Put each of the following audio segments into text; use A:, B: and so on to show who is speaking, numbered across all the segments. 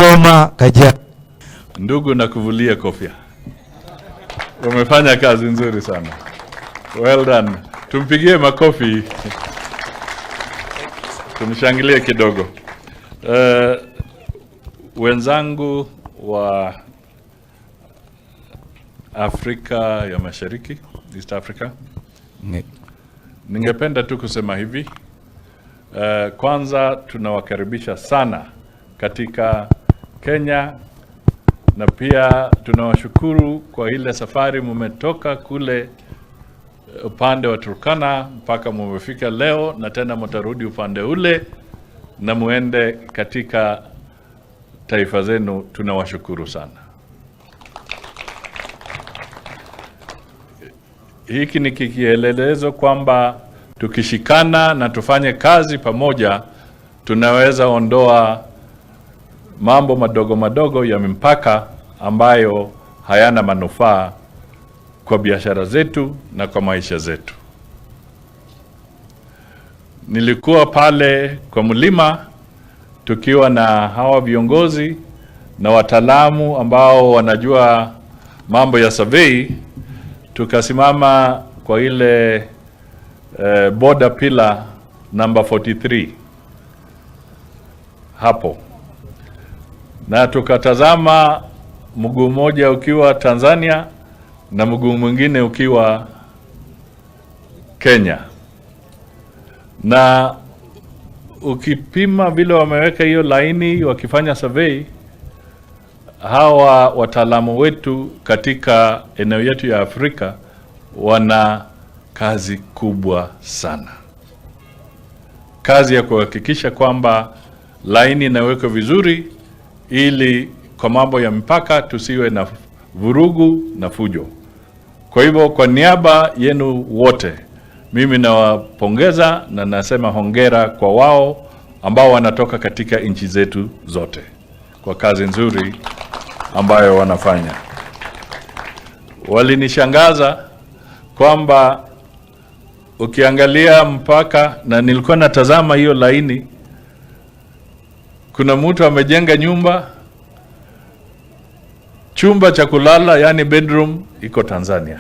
A: Toma Kajiado.
B: Ndugu, nakuvulia kofia, umefanya kazi nzuri sana, well done. Tumpigie makofi, tumshangilie kidogo. Wenzangu wa Afrika ya Mashariki, East Africa, ningependa tu kusema hivi. Kwanza tunawakaribisha sana katika Kenya na pia tunawashukuru kwa ile safari mumetoka kule upande wa Turkana mpaka mumefika leo, na tena mtarudi upande ule na muende katika taifa zenu. Tunawashukuru sana. Hiki ni kielelezo kwamba tukishikana na tufanye kazi pamoja, tunaweza ondoa mambo madogo madogo ya mipaka ambayo hayana manufaa kwa biashara zetu na kwa maisha zetu. Nilikuwa pale kwa mlima tukiwa na hawa viongozi na wataalamu ambao wanajua mambo ya survey, tukasimama kwa ile border pillar number 43 hapo, na tukatazama mguu mmoja ukiwa Tanzania na mguu mwingine ukiwa Kenya, na ukipima vile wameweka hiyo laini wakifanya survey, hawa wataalamu wetu katika eneo yetu ya Afrika wana kazi kubwa sana, kazi ya kuhakikisha kwamba laini inawekwa vizuri, ili kwa mambo ya mpaka tusiwe na vurugu na fujo. Kwa hivyo, kwa niaba yenu wote, mimi nawapongeza na nasema hongera kwa wao ambao wanatoka katika nchi zetu zote kwa kazi nzuri ambayo wanafanya. Walinishangaza kwamba ukiangalia mpaka, na nilikuwa natazama hiyo laini, kuna mtu amejenga nyumba, chumba cha kulala, yani bedroom iko Tanzania,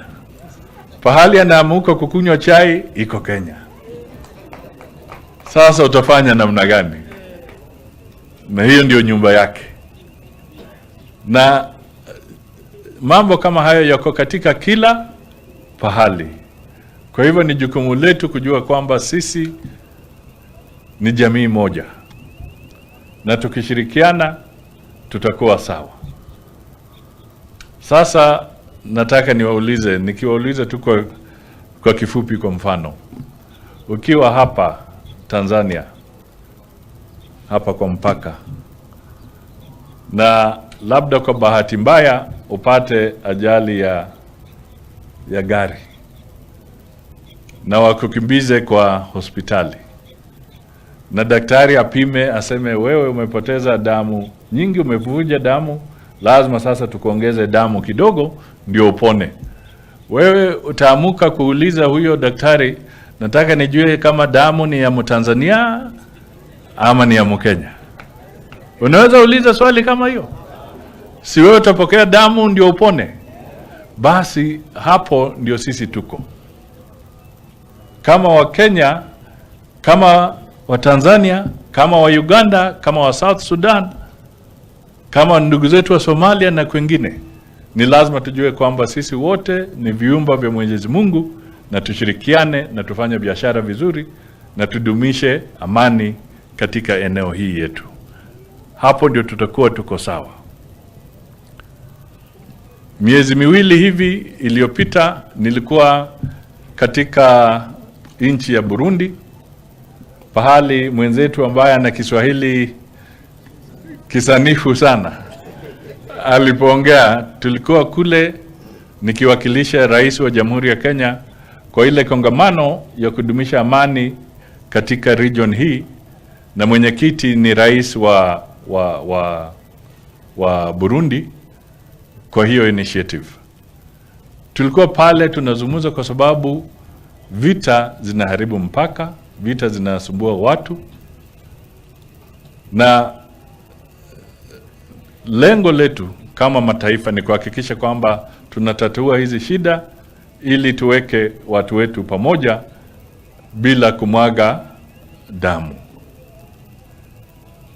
B: pahali anaamuka kukunywa chai iko Kenya. Sasa utafanya namna gani? Na hiyo ndio nyumba yake. Na mambo kama hayo yako katika kila pahali. Kwa hivyo ni jukumu letu kujua kwamba sisi ni jamii moja, na tukishirikiana tutakuwa sawa. Sasa nataka niwaulize, nikiwauliza tu kwa kifupi, kwa mfano, ukiwa hapa Tanzania, hapa kwa mpaka, na labda kwa bahati mbaya upate ajali ya gari na wakukimbize kwa hospitali na daktari apime aseme, wewe umepoteza damu nyingi, umevuja damu, lazima sasa tukuongeze damu kidogo ndio upone. Wewe utaamuka kuuliza huyo daktari, nataka nijue kama damu ni ya Mtanzania ama ni ya Mkenya? Unaweza uliza swali kama hiyo? Si wewe utapokea damu ndio upone? Basi hapo ndio sisi tuko kama Wakenya, kama wa Tanzania, kama wa Uganda, kama wa South Sudan, kama ndugu zetu wa Somalia na kwengine. Ni lazima tujue kwamba sisi wote ni viumba vya Mwenyezi Mungu, na tushirikiane na tufanye biashara vizuri na tudumishe amani katika eneo hii yetu. Hapo ndio tutakuwa tuko sawa. Miezi miwili hivi iliyopita nilikuwa katika nchi ya Burundi, pahali mwenzetu ambaye ana Kiswahili kisanifu sana alipoongea. Tulikuwa kule nikiwakilisha rais wa Jamhuri ya Kenya kwa ile kongamano ya kudumisha amani katika region hii, na mwenyekiti ni rais wa Burundi kwa hiyo initiative. Tulikuwa pale tunazungumza kwa sababu vita zinaharibu mpaka, vita zinasumbua watu, na Lengo letu kama mataifa ni kuhakikisha kwamba tunatatua hizi shida ili tuweke watu wetu pamoja bila kumwaga damu.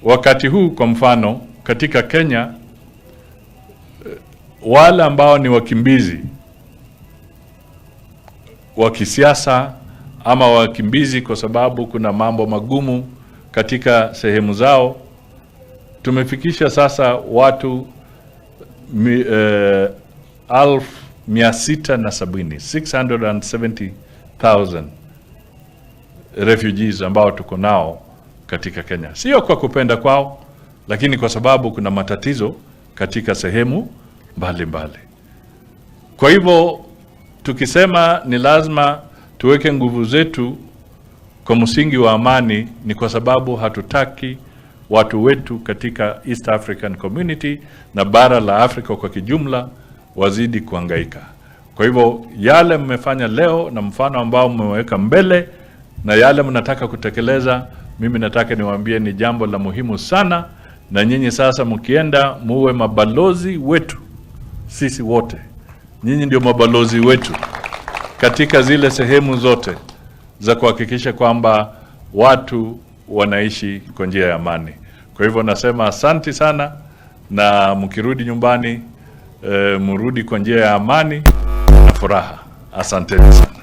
B: Wakati huu kwa mfano, katika Kenya, wale ambao ni wakimbizi wa kisiasa ama wakimbizi kwa sababu kuna mambo magumu katika sehemu zao, tumefikisha sasa watu 670,000, 670,000 refugees ambao tuko nao katika Kenya, sio kwa kupenda kwao, lakini kwa sababu kuna matatizo katika sehemu mbalimbali. Kwa hivyo tukisema ni lazima tuweke nguvu zetu kwa msingi wa amani, ni kwa sababu hatutaki watu wetu katika East African Community na bara la Afrika kwa kijumla wazidi kuhangaika. Kwa hivyo yale mmefanya leo na mfano ambao mmeweka mbele na yale mnataka kutekeleza, mimi nataka niwaambie ni jambo la muhimu sana, na nyinyi sasa mkienda muwe mabalozi wetu sisi wote. Nyinyi ndio mabalozi wetu katika zile sehemu zote za kuhakikisha kwamba watu wanaishi kwa njia ya amani. Kwa hivyo nasema asanti sana, na mkirudi nyumbani mrudi kwa njia ya amani na furaha. Asanteni sana.